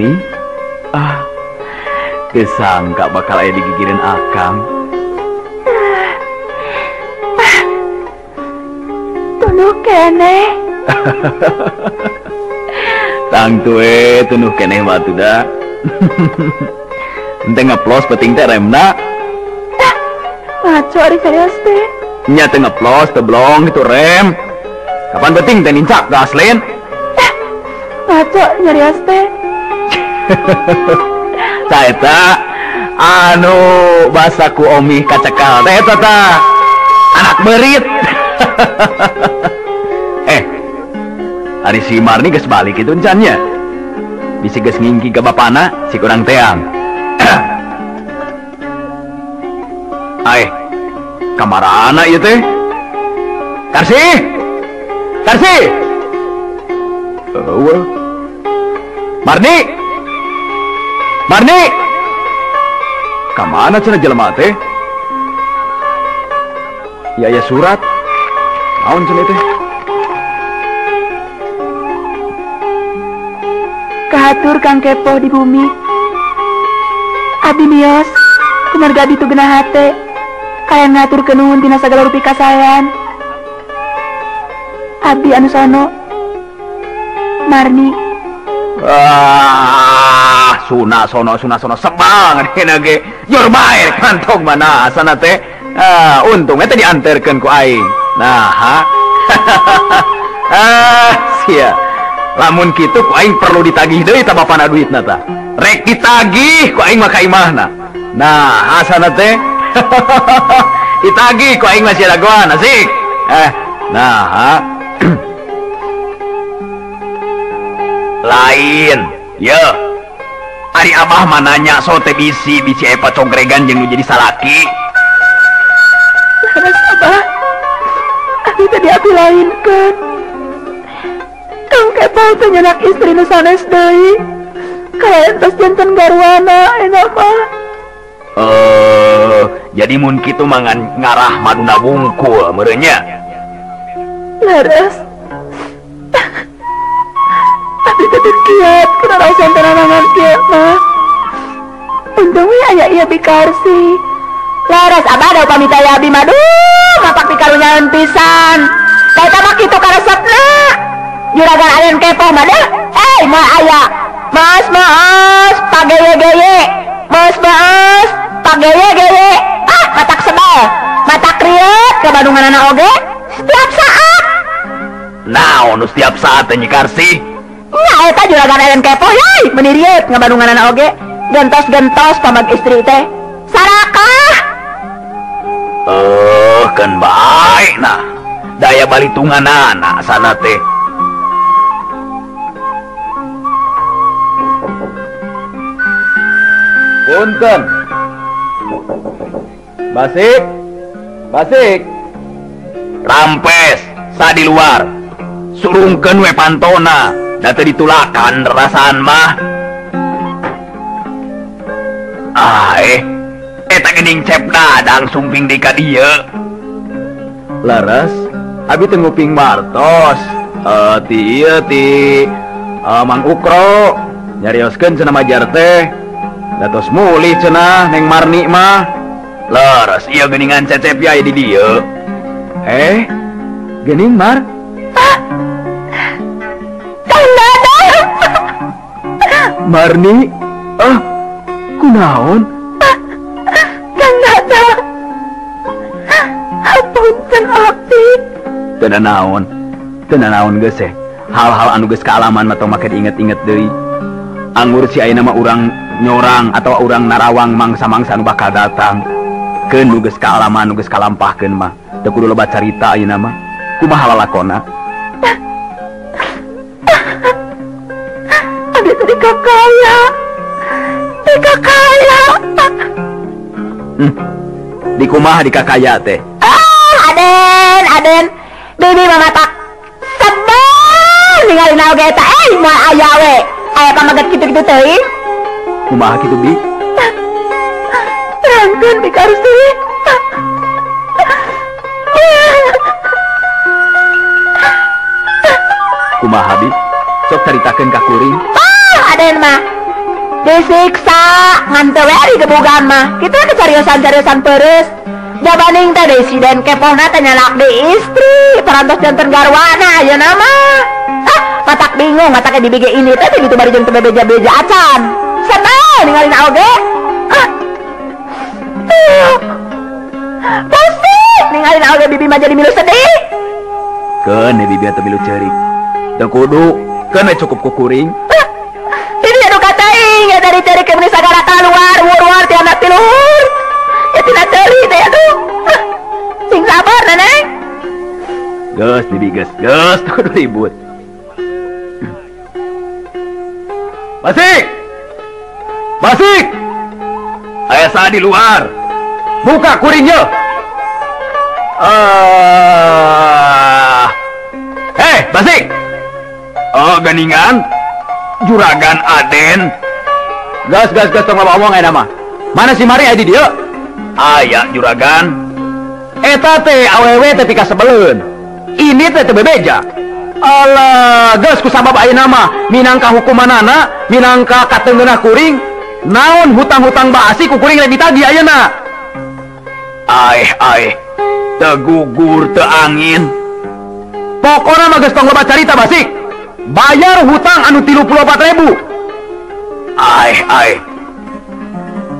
Omi. Ah, kesangka bakal aya digigireun akang. Tunuh keneh. Tangtu we tunuh keneh mah atuh da. Ente ngeplos penting teh remna. Ngaco ari serius teh. Nya teh ngeplos teh blong gitu rem. Kapan penting teh nincak gas lain. Ngaco nyarios teh. Tah eta anu basa ku Omi kacekal teh eta tah. Anak beurit. Ari si Marni geus balik kitu encan nya. Bisi geus ngingki ka bapana si kurang teang. Aeh, kamarana ieu teh? Karsi! Karsi! Eueuh. Marni! Marni! Kamana cenah jelema teh? Ya aya surat. Naon cenah teh? Kahatur Kang Kepoh di bumi. Abi mios, kumarga abi tu genah hate. Kaya ngaturkeun nuhun tina sagala rupi kasayan. Abi anu sono. Marni. Ah, suna sono sebal ngadena ge. Jor bae kantong mana asana teh. Ah, untung eta dianterkeun ku aing. Nah, ha. Ah, sia. Lamun kitu ku aing perlu ditagih deui ta bapana duitna tah. Rek ditagih ku aing mah ka imahna. Nah, asana teh. Ditagih ku aing masih dagoan asik. Nah, ha. Lain, ye. Ari abah mah nanya so teh bisi epa cogregan jeung nu jadi salaki. Leres abah. Abi tadi abi lainkeun. Kang Kepoh teh nyenak istri nu sanes deui. Kaya entos janten garwana enak mah. Jadi mun kitu mah ngarah maduna wungkul meureun nya. Leres. Abi teh kiat kana raosan tanangan kieu mah. Untung we aya ieu Bikarsi. Leres abah da upami teh abi mah duh mapak pikarunyaeun pisan. Eta mah kitu karesepna. Juragan Aden Kepoh mah deh. Mah aya. Mas maos pageye-geye. Mas maos pageye-geye. Ah, matak sebel. Matak rieut ka Bandunganana oge setiap saat. Naon nu setiap saat teh Nyi Karsi? Nya eta juragan Aden Kepoh yeuy, meuni rieut ngabandunganana oge. Gentos-gentos pamag istri teh. Sarakah. Keun bae nah. Daya balitunganana sana teh. Punten. Basik. Basik. Rampes sa di luar. Surungkeun we pantona, da teu ditulakan rasaan mah. Ah, eta geuning cep dadang sumping di ka dieu. Leres, abi teu nguping martos. Ti ieu ti Mang Ukro nyarioskeun cenah majar teh. Datos mulih cenah Neng Marni mah. Leres ieu geuningan cecep yai di dieu. Geuning Mar. Kang Dadang. Marni, kunaon? Kang Dadang. Hapunten abdi. Teu naon. Teu naon geus eh. Hal-hal anu geus kaalaman mah tong make diinget-inget deui. Anggur si ayeuna mah urang nyorang atau urang narawang mangsa-mangsa nu bakal datang. Keun nu geus kaalaman nu geus kalampahkeun mah teu kudu loba carita ayeuna mah. Kumaha lalakona? Abi teh dikakaya. Dikakaya. Di kumaha dikakaya teh? Ah, Aden, Aden. Bibi mah matak sebel ningali oge eta moal aya we. Aya pamaget kitu-kitu teuing. Kumaha kitu bi? Terangkeun Bi Karsi. Kumaha bi? Sok caritakeun ka kuring. Ah, Aden mah. Disiksa ngan teu we digebugan mah. Kitu we kecariosan-cariosan peureuh. Jabaning teh deui si Den kepohna teh nyalak deui istri, parantos janten garwana ayeuna mah. Ah, matak bingung, matak bibi ge ini teh gitu bari jeung teu bebeja-beja acan. Senang ninggalin oge. Ah. Pusing ninggalin oge bibi mah jadi milu sedih. Keun bibi atuh milu ceurik. Teu kudu, keun we cukup ku kuring. Bibi anu kataing ya dari ceurik ke meuni sagala kaluar, wur-wur ti anak ti luhur. Ya tina ceuli teh atuh. Sing sabar Neneng. Geus bibi geus, geus teu kudu ribut. Basik! Basik! Aya saha di luar? Buka kuring ye. Hei, Basik! Oh, geningan. Juragan Aden. Gas, gas, gas, tong ngomong aya mah. Mana si Mari aya di dieu? Aya juragan. Eta teh awewe teh pikasebeleun. Ini teh teu bebeja. Alah, geus kusabab ayeuna mah minangka hukumanana, minangka kateungeunah kuring, naon hutang-hutang baasi ku kuring rek ditagih ayeuna. Aeh aeh, teu gugur teu angin. Pokona mah geus tong loba carita Basik. Bayar hutang anu 34.000. Aeh aeh.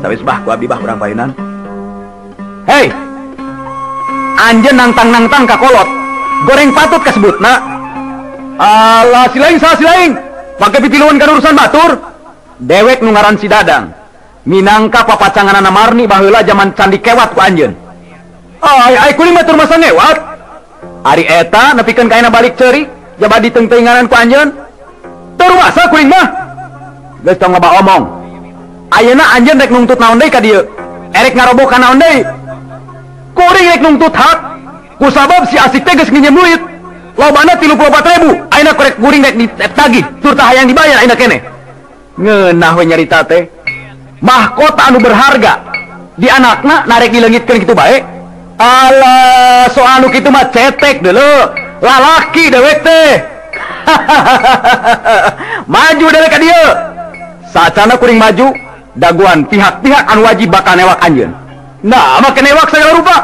Sawis bah ku abdi bah urang payunan. Hei. Anjeun nangtang-nangtang ka kolot. Goreng patut kasebutna. Alah silaing saha silaing. Pake pipiluan kana urusan batur. Dewek nu ngaran si Dadang. Minangka papacanganana Marni baheula jaman candi kewat ku anjeun. Ai ai kuring batur masa ngewat. Ari eta nepikeun ka ayeuna balik ceurik, jaba diteungteuinganan ku anjeun. Teu rumasa kuring mah. Geus tong loba omong. Ayeuna anjeun rek nungtut naon deui ka dieu? Erek ngaroboh ka naon deui? Kuring rek nungtut hak. Kusabab si Asik teh geus nginjem duit. Lobana 34.000. Ayeuna korek kuring rek ditagih, tur tah hayang dibayar ayeuna keneh. Ngeunah we nyarita teh. Mahkota anu berharga di anakna narek dileungitkeun kitu bae. Alah, soal anu kitu mah cetek deuleu. Lalaki dewek teh. Maju dewek ka dieu. Saacana kuring maju, daguan pihak-pihak anu wajib bakal newak anjeun. Nah, make newak segala rupa.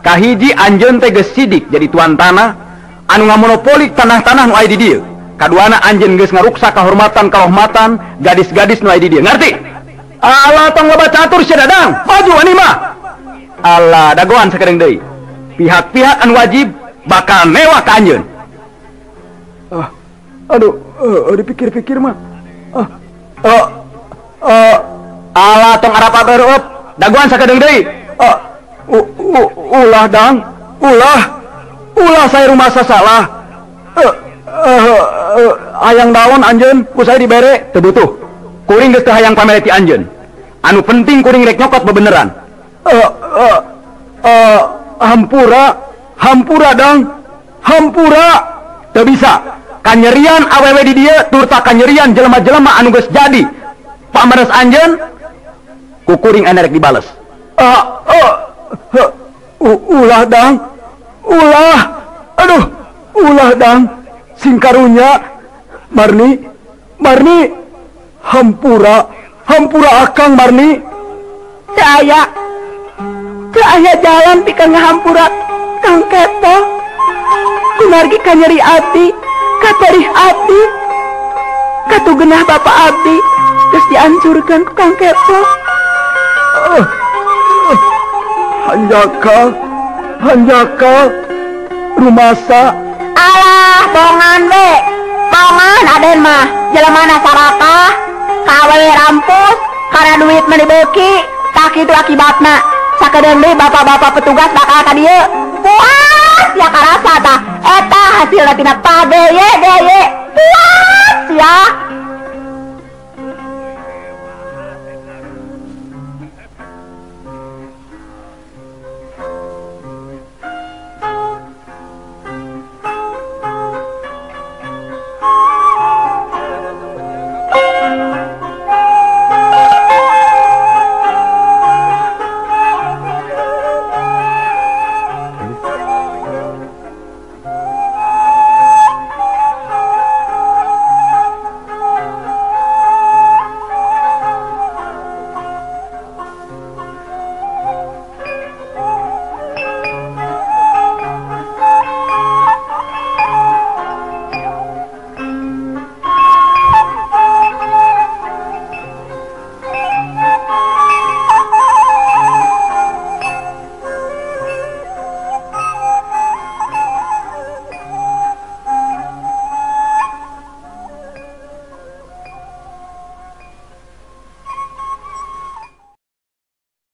Kahiji anjeun teh geus sidik jadi tuan tanah anu ngamonopoli tanah-tanah nu aya di dieu. Kaduana anjeun geus ngaruksak kahormatan-kahormatan gadis-gadis nu aya di dieu. Ngarti? Alah, tong loba catur sia Dadang. Maju ani mah. Alah, dagoan sakedeung deui. Pihak-pihak anu wajib bakal newak ka anjeun. Aduh, dipikir-pikir mah. Alah, tong arapa bereup. Dagoan sakedeung deui. Ulah Dang, ulah. Ulah saya rumasa salah. Hayang daun anjeun ku saya dibere teu butuh. Kuring geus teu hayang pamere ti anjeun. Anu penting kuring rek nyokot bebeneran. Hampura, hampura Dang, hampura. Teu bisa. Kanyerian awewe di dieu turta kanyerian jelema-jelema anu geus jadi pamares anjeun ku kuring anu rek dibales. Ulah Dang, ulah. Aduh, ulah Dang. Sing karunya Marni, Marni, hampura, hampura akang Marni. Teu aya jalan pikeun ngahampura Kang Kepo. Kumargi kanyeri abdi, kaperih abdi, katugenah bapak abdi geus diancurkeun ku Kang Kepo. Hanjaka, hanjaka, rumasa. Alah, bongan we. Bongan Aden mah, jelemana sarakah, kawe rampus, karena duit mah dibeuki, tak kitu akibatna. Sakedeung deui bapak-bapak petugas bakal ka dieu. Puas ya karasa tah. Eta hasilna tina page ye ge.